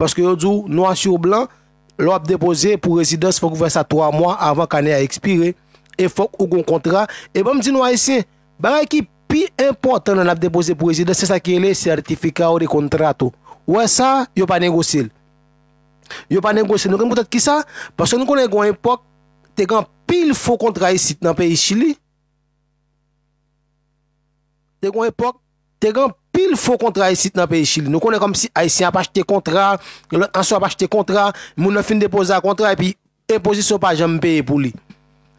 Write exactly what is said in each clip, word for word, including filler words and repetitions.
Paske yo di w nwa sou blan, lè w ap depoze pou rezidans, fòk ou fè sa twa mwa avan kanè a ekspire. E fòk ou gen yon kontra. E ban m di nou, Ayisyen, bagay ki pi enpòtan lè n ap depoze pou rezidans, se sa ki rele certificado de contrato. Ou wè sa, yo pa negosye l. Yo pa negosye l. Nou konn poutèt ki sa? Paske nou konnen gen yon epòk, te gen anpil fo kontra isit nan peyi Chili. Te gen yon epòk, te gen anpil fo kontra isit nan peyi Chili. Nou konnen kòmsi Ayisyen ap achte kontra, lòt ansou ap achte kontra, moun nan fin depoze a kontra, epi enpozisyon pa janm peye pou li.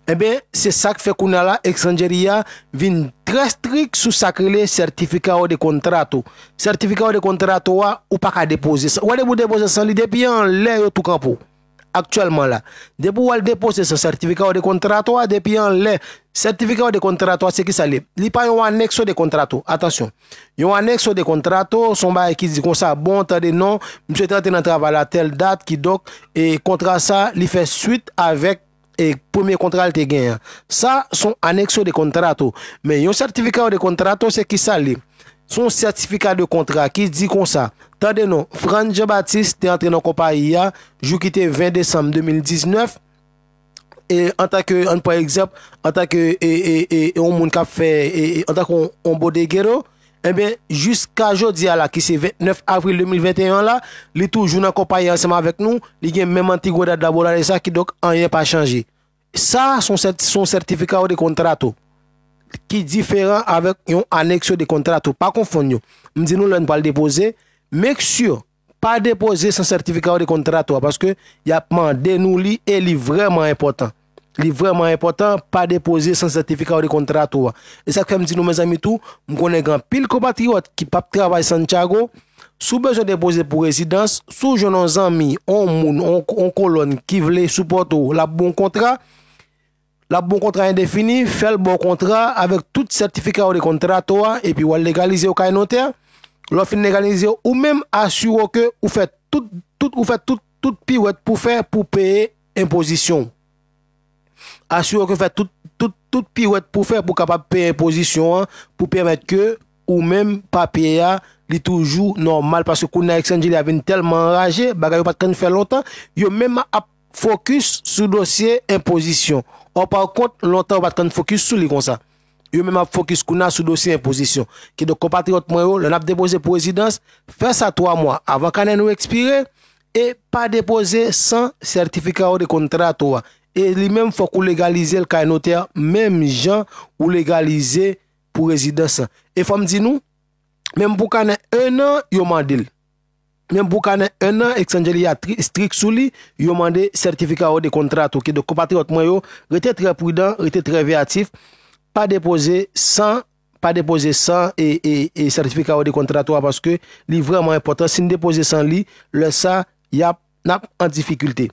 Enben, se sa k fè kounye a la, Extranjeria vin trè strik sou sa k rele certificado de contrato. Certificado de contrato a, ou pa ka depoze san. Ou wè depi w depoze san li, depi anlè yo tou kanpe w. Aktyèlman la, depi w al depoze san certificado de contrato a, depi anlè, certificado de contrato a, se ki sa l ye? Li pa yon anexo de contrato. Atansyon. Yon anexo de contrato, se yon bagay ki di konsa, bon, tande non, misye te antre nan travay la tèl dat, kidonk, e kontra sa, li fè swit avèk, e premye kontra l te genyen an. Sa, se yon anexo de contrato. Men yon certificado de contrato, se ki sa l ye? Se yon sètifika de kontra ki di konsa, tande non, Frantz Jean Baptiste te antre nan konpayi a jou ki te ven desanm de mil diznèf, e antanke, ann pran egzanp, antanke, e, e, e, e yon moun k ap fè, e, e, antanke yon, yon bodegero, enben, jiska jodi a la, ki se vennèf avril de mil venteyen la, li toujou nan konpayi ansanm avèk nou, li gen menm antigwedad laborales la, kidonk anyen pa chanje. Sa, se yon sèt-, se yon certificado de contrato ki diferan avèk yon anexo de contrato. Pa konfonn yo. M di nou lè n pral depoze, make sure, pa depoze san certificado de contrato a, paske y ap mande nou li e li vrèman enpòtan. Li vrèman enpòtan, pa depoze san certificado de contrato a. E sa k fè m di nou, mezanmi, tou, m konnen gen anpil konpatriyòt ki p ap travay Santiago. Si w bezwen depoze pou rezidans, si w jwenn yon zanmi, yon moun, yon, yon kolòn ki vle sipòte w, l ap ba w kontra, l ap ba w kontra endefini, fè l ba w kontra avèk tout certificado de contrato a, epi w al legalize w kay notè. Lè w fin legalize, ou menm asire w ke ou fè tout, tout, ou fè tout, tout piwèt pou fè pou peye enpozisyon w. Asire w ke w fè tout, tout, tout piwèt pou fè pou w kapab peye enpozisyon an, pou pèmèt ke ou menm papye a, li toujou nòmal, paske kounye a Extranjeria vin tèlman anraje, bagay yo pa t konn fè lontan, yo menm ap fokis sou dosye enpozisyon. Or, pa kont, lontan yo pa t konn fokis sou li konsa. Yo menm ap fokis kounye a sou dosye enpozisyon. Kidonk, konpatriyòt mwen yo, lè n ap depoze pou rezidans, fè sa twa mwa avan kanè nou ekspire, e pa depoze san certificado de contrato a. E li menm, fòk ou legalize l kay notè, menm jan ou legalize pou rezidans lan. E fò m di nou, menm pou kanè en an, yo mande l. Menm pou kanè en an, Extranjeria tri-, strik sou li, yo mande certificado de contrato. Kidonk, konpatriyòt mwen yo, rete trè pridan, rete trè veyatif, pa depoze san, pa depoze san e, e, e certificado de contrato a, paske li vrèman enpòtan. Si n depoze san li, lè sa, y ap, n ap an difikilte.